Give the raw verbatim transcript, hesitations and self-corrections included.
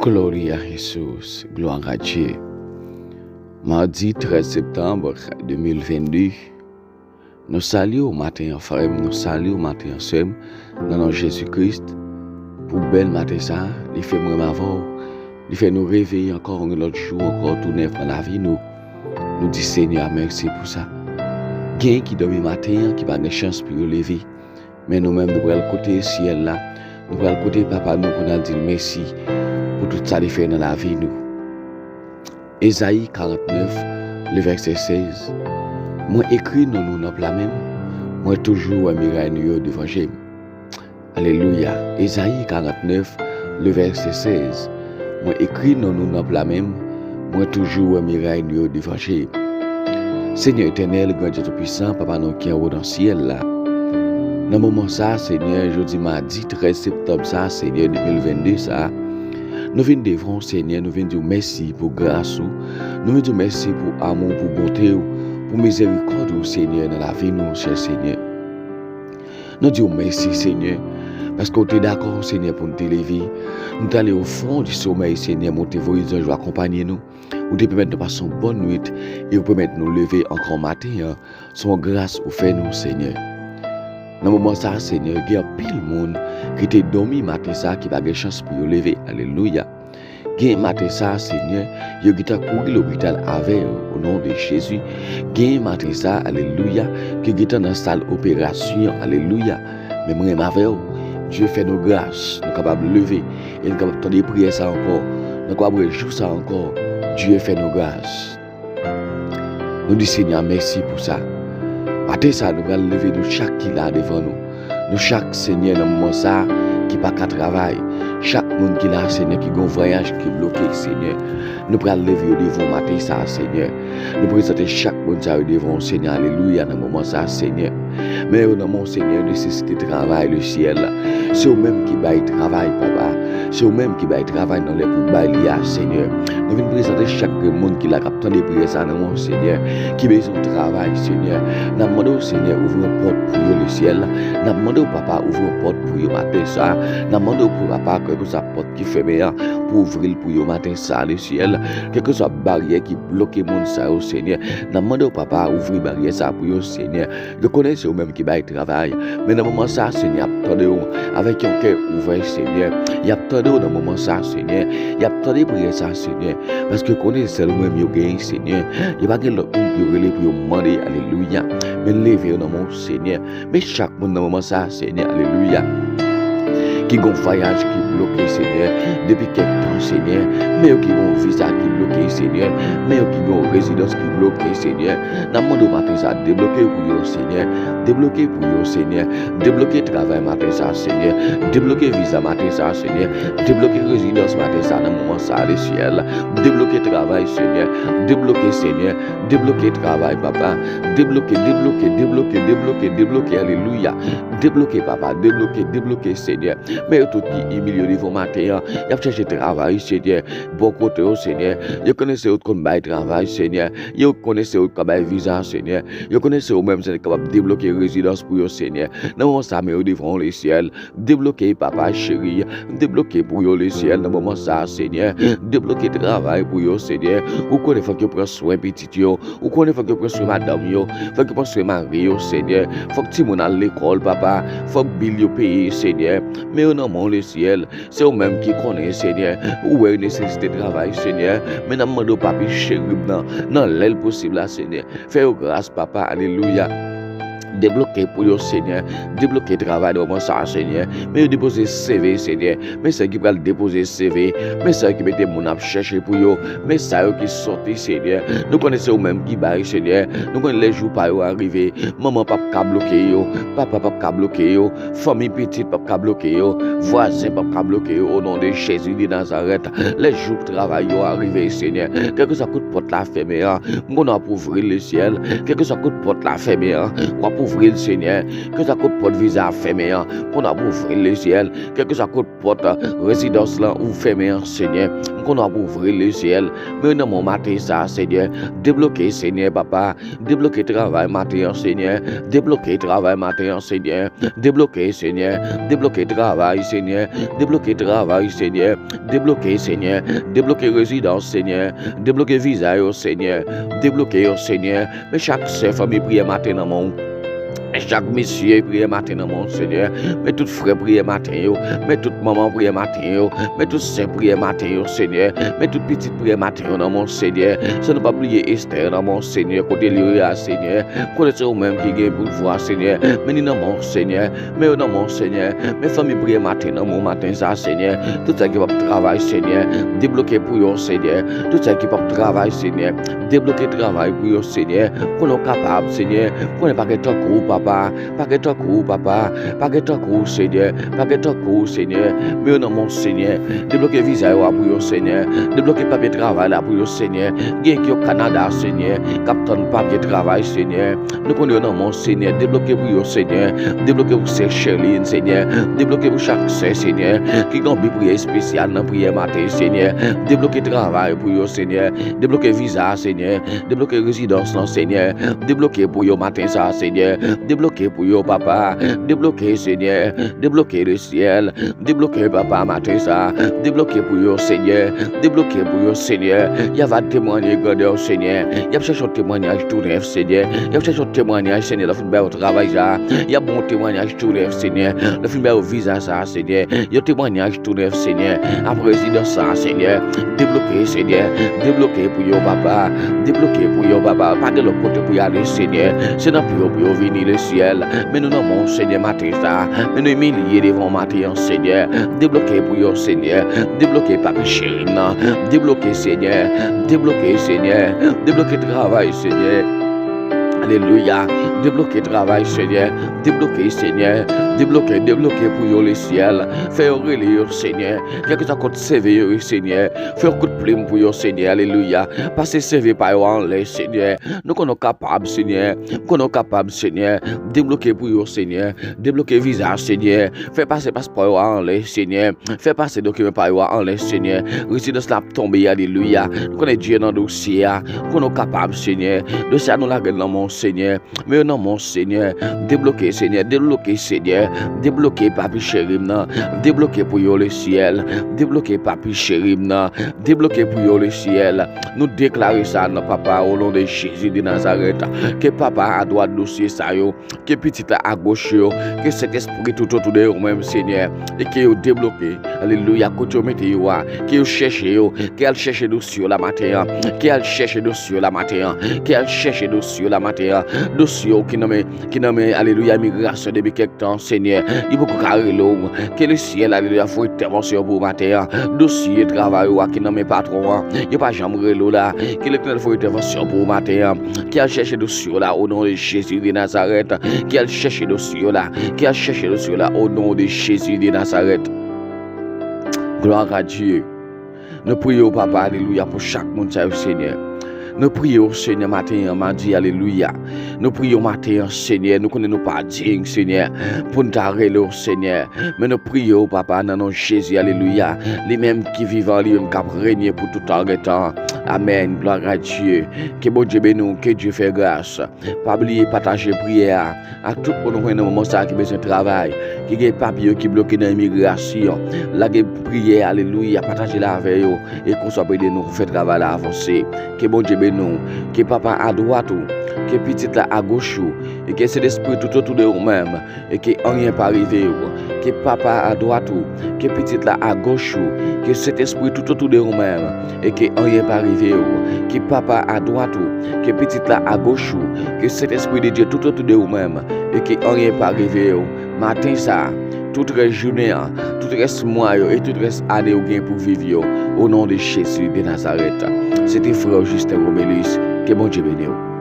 Gloria a Jesus, gloire à Dieu. Madi trèz septanm de mil vennde, nou salye w maten an, frè m, nou salye w maten an, sè m, nan non Jezi Kris, pou bèl maten sa a, li fè m renmen avè w, li fè nou reveye ankò yon lòt jou ankò tou nèf nan lavi nou. Nou di Senyè a mèsi pou sa. Gen ki dòmi maten an, ki pa gen chans pou yo leve. Men nou menm, nou pral kote syèl la. Nou pral kote Papa nou pou n al di l mèsi pou tout sa li fè nan lavi nou. Ezayi karantnèf, le vèsè sèz. Mwen ekri non nou nan pla men m, mwen toujou wè miray nou yo devan je m. Alelouya. Ezayi karantnèf, le vèsè sèz. Mwen ekri non nou nan pla men m, mwen toujou wè miray nou yo devan je m. Senyè etènèl, Gran Dye Toupisan, Papa nou ki anwo nan syèl la. Nan moman sa a, Senyè, jodi madi trèz septanm sa a, Senyè, de mil vennde sa a, nou vin devan w, Senyè, nou vin di w mèsi pou gras ou, nou vin di w mèsi pou amou, pou bonte w, pou mizerikòd ou, Senyè, nan lavi nou, chè Senyè. Nou di w mèsi, Senyè, paske w te dakò, Senyè, pou n te leve. Nou t ale o fon di somèy, Senyè, men w te voye zanj ou akonpanye nou. Ou te pèmèt nou pase yon bòn nwit e ou pèmèt nou leve ankò maten an. Se yon gras ou fè nou, Senyè. Nan moman sa a, Senyè, gen anpil moun ki te dòmi maten sa a ki pa gen chans pou yo leve. Alelouya. Gen maten sa a, Senyè, yo gentan kouri lopital avè yo, o non de Jezi. Gen maten sa a, alelouya, ke gentan nan sal operasyon, alelouya. Men mwen menm avè w, Dye fè nou gras, nou kapab leve, e nou kapab tande priyè sa ankò, nou kapab wè jou sa ankò. Dye fè nou gras. Nou di Senyè a mèsi pou sa. Maten sa a, nou pral leve nou chak ki la devan nou. Nou chak, Senyè, nan moman sa a, ki pa ka travay. Chak moun ki la, Senyè, ki gen yon vwayaj ki bloke, Senyè. Nou pral leve yo devan w maten sa a, Senyè. Nou prezante chak moun sa yo devan w, Senyè. Alelouya, nan moman sa a, Senyè. Men yo nan men w, Senyè, yo nesesite travay, le syèl. Se ou menm ki bay travay, Papa. Se ou menm ki bay travay nan lè pou bay li a, Senyè. Nou vin prezante chak grenn moun ki la k ap tande priyè sa nan men w, Senyè, ki bezwen travay, Senyè. N ap mande w, Senyè, ouvri yon pòt pou yo, le syèl. N ap mande w, Papa, ouvri yon pòt pou yo maten sa. N ap mande w pou, Papa, kèlkeswa pòt ki fèmen an, pou ouvri l pou yo maten sa, le syèl. Kèlkeswa baryè ki bloke moun sa yo, Senyè, n ap mande w, Papa, ouvri baryè sa pou yo, Senyè. Yo konnen se ou menm ki bay travay. Men nan moman sa a, Senyè, y ap tande w avèk yon kè ouvè, Senyè. Y ap tande w nan moman sa a, Senyè. Y ap tande priyè sa a, Senyè. Paske yo konnen sèl ou menm yo genyen, Senyè. Yo pa gen lòt moun pou yo rele pou yo mande, alelouya. Men leve yo nan men w, Senyè. Men chak moun nan moman sa a, Senyè, alelouya, ki gon vwayaj ki bloke, Senyè, depi kèk tan, Senyè. Men yo ki gon viza ki bloke, Senyè. Men yo ki gon rezidans ki bloke, Senyè. N ap mande w maten sa a, debloke pou yo, Senyè. Debloke pou yo, Senyè. Debloke travay maten sa a, Senyè. Debloke viza maten sa a, Senyè. Debloke rezidans maten sa a, nan moman sa a, le syèl. Debloke travay, Senyè. Debloke, Senyè. Debloke travay, Papa. Debloke, debloke, debloke, debloke, debloke, alelouya. Debloke, Papa, debloke, debloke, Senyè. Men yo tout ki imilye devan w maten an, y ap chèche travay, Senyè. Bò kote yo, Senyè. Yo konnen se ou k konn bay travay, Senyè. Yo konnen se ou k ka bay viza, Senyè. Yo konnen se ou menm, Senyè, ki kapab debloke rezidans pou yo, Senyè. Nan moman sa a, men yo devan w, le syèl. Debloke, Papa cheri. Debloke pou yo, le syèl, nan moman sa a, Senyè. Debloke travay pou yo, Senyè. Ou konnen fòk yo pran swen pitit yo. Ou konnen fòk yo pran swen madanm yo. Fòk yo pran swen mari yo, Senyè. Fòk timoun al lekòl, Papa. Fòk bil yo peye, Senyè. Men yo nan men w, le syèl. Se ou menm ki konnen, Senyè. Ou wè yo nesesite travay, Senyè. Men n ap mande w, Papi cheri m nan, nan lè l posib la, Senyè. Fè yo gras, Papa. Alelouya. Debloke pou yo, Senyè. Debloke travay nan moman sa a, Senyè. Men yo depoze C V, Senyè. Men sa ki pral depoze C V. Men sa ki mete moun ap chèche pou yo. Men sa yo ki sòti, Senyè. Nou konnen se ou menm ki bay, Senyè. Nou konnen lè jou pa yo a rive. Manman p ap ka bloke yo. Papa p ap ka bloke yo. Fanmi pitit p ap ka bloke yo. Vwazen p ap ka bloke yo. O non de Jezi de Nazarèt. Lè jou travay yo a rive, Senyè. Kèlkeswa kout pòt la fèmen an, m konnen w ap ouvri l, le syèl. Kèlkeswa kout pòt la fèmen an, w ap ouvri l, Senyè. Kèlkeswa kout pòt viza a fèmen an, m konnen w ap ouvri l, le syèl. Kèlkeswa kout pòt, euh, rezidans lan ou fèmen an, Senyè. M Konnen w ap ouvri lesyèl. Men nan men w maten sa, Senyè. Debloke, Senyè, papa. Debloke travay maten an, Senyè. Debloke travay maten an, Senyè. Debloke, Senyè. Debloke travay, Senyè. Debloke travay, Senyè. Debloke, Senyè. Debloke rezidans, Senyè. Debloke viza yo, Senyè. Debloke yo, Senyè. Men chak sè fanmi priyè maten nan men w. Men chak mesye priyè maten nan men w, Senyè. Men tout frè priyè maten yo. Men tout manman priyè maten yo. Men tout sè priyè maten yo, Senyè. Men tout pitit priyè maten yo nan men w, Senyè. San nou pa bliye Estè nan men w, Senyè. Kote li ye a, Senyè. Konnen se ou menm ki gen pouvwa, Senyè. Men li nan men w, Senyè. Men yo nan men w, Senyè. Men fanmi priyè maten nan men w maten sa, Senyè. Tout sa ki p ap travay, Senyè. Debloke pou yo, Senyè. Tout sa ki p ap travay, Senyè. Debloke travay pou yo, Senyè. Konnen w kapab, Senyè. Konnen pa gen tankou w, papa. Pa gen tankou w, papa. Pa gen tankou w, Senyè. Pa gen tankou w, Senyè. Men yo nan men w, Senyè. Debloke viza yo a pou yo, Senyè. Debloke papye travay la pou yo, Senyè. Gen ki yo Kanada, Senyè. K ap tann papye travay, Senyè. Nou konnen yo nan men w, Senyè. Debloke pou yo, Senyè. Debloke pou sè Sherline, Senyè. Debloke pou chak sè, Senyè. Ki gen yon bi priyè espesyal nan priyè maten, Senyè. Debloke travay pou yo, Senyè. Debloke viza, Senyè. Debloke rezidans lan, Senyè. Debloke pou yo maten sa, Senyè. Debloke pou yo, papa. Debloke, Senyè. Debloke lesyèl. Debloke, papa, maten sa. Debloke pou yo, Senyè. Debloke pou yo, Senyè. Y ap temwanye grandè w, Senyè. Y ap chèche yon temwanyaj tou nèf, Senyè. Y ap chèche yon temwanyaj, Senyè. Lè w fin ba yo travay sa, y ap bon temwanyaj tou nèf, Senyè. Lè w fin ba yo viza sa, Senyè. Yon temwanyaj tou nèf, Senyè. Ap rezidans sa, Senyè. Debloke, Senyè. Debloke pou yo, papa. Debloke pou yo, papa. Pa gen lòt kote pou y ale, Senyè. Se nan pye w pou yo vini, lesyèl. Men nou nan men w, Senyè, maten sa. Men nou imilye devan w maten an, Senyè. Debloke pou yo, Senyè. Debloke papi cheri m nan. Debloke, Senyè. Debloke, Senyè. Debloke travay, Senyè. Alelouya. Debloke travay, Senyè. Debloke, Senyè. Debloke, debloke pou yo, lesyèl. Fè yo rele yo, Senyè. Kèlkeswa kot seve yo ye, Senyè. Fè yon kout plim pou yo, Senyè. Alelouya. Pase seve pa yo anlè, Senyè. Nou konnen w kapab, Senyè. Nou konnen w kapab, Senyè. Debloke pou yo, Senyè. Debloke viza, Senyè. Fè pase paspò yo anlè, Senyè. Fè pase dokiman pa yo anlè, Senyè. Rezidans la ap tonbe, alelouya. Nou konnen Dye nan dosye a. Nou konnen w kapab, Senyè. Dosye a nou lage l nan men w, Senyè. Men yo nan men w, Senyè. Debloke, Senyè. Debloke, Senyè. Debloke papi cheri m nan. Debloke pou yo, lesyèl. Debloke papi cheri m nan. Debloke pou yo, lesyèl. Nou deklare sa nan papa, o non de Jezi de Nazarèt. Ke papa adwat dosye sa yo. Ke pitit la agoch yo. Ke Sentespri toutotou de yo menm, Senyè. E ke yo debloke. Alelouya. Kote yo mete yo a. Ke yo chèche yo. Ke al chèche dosye yo la maten an. Ke al chèche dosye yo la maten an. Ke al chèche dosye yo la maten an. Dosye yo ki nan men, ki nan men, alelouya, imigrasyon depi kèk tan, Senyè. Yo poko ka rele w. Ke lesyèl, alelouya, fè yon entèvansyon pou w maten an. Dosye travay ou a ki nan men patwon an. Yo pa janm rele w la. Ke Letènèl fè yon entèvansyon pou w maten an. Ke al chèche dosye yo la, o non de Jezi de Nazarèt. Ke al chèche dosye yo la. Ke al chèche dosye yo la, o non de Jezi de Nazarèt. Gloire à Dieu. Nou priye w, papa, alelouya, pou chak moun sa yo, Senyè. Nou priye w, Senyè, maten an, madi, alelouya. Nou priye w maten an, Senyè. Nou konnen nou pa diy, Senyè, pou n ta rele w, Senyè. Men nou priye w, papa, nan non Jezi, alelouya. Li menm ki vivan, li menm k ap renye pou tout tan gen tan. Amèn. Gloire à Dieu. Ke Bondye beni w, ke Dye fè gras. Pa bliye pataje priyè a ak tout moun ou konnen nan moman sa a ki bezwen travay, ki gen papye yo ki bloke nan imigrasyon. Lage priyè, alelouya, pataje l avè yo, e konsa w ap ede nou pou fè travay la avanse. Ke Bondye beni w, ke papa adwat ou, ke pitit la agoch ou, e ke Sentespri toutotou de ou menm, e ke anyen pa rive w. Ke papa adwat ou, ke pitit la agoch ou, ke Sentespri toutotou de ou menm, e ke anyen pa rive w. Ke papa adwat ou, ke pitit la agoch ou, ke Sentespri de Dye toutotou de ou menm, e ke anyen pa rive w. Maten sa, tout rès jounen an, tout rès mwa yo, e tout rès ane ou gen pou viv yo, o non de Jezi de Nazarèt. Se te frè w Justin Romelus. Ke Bondye beni w.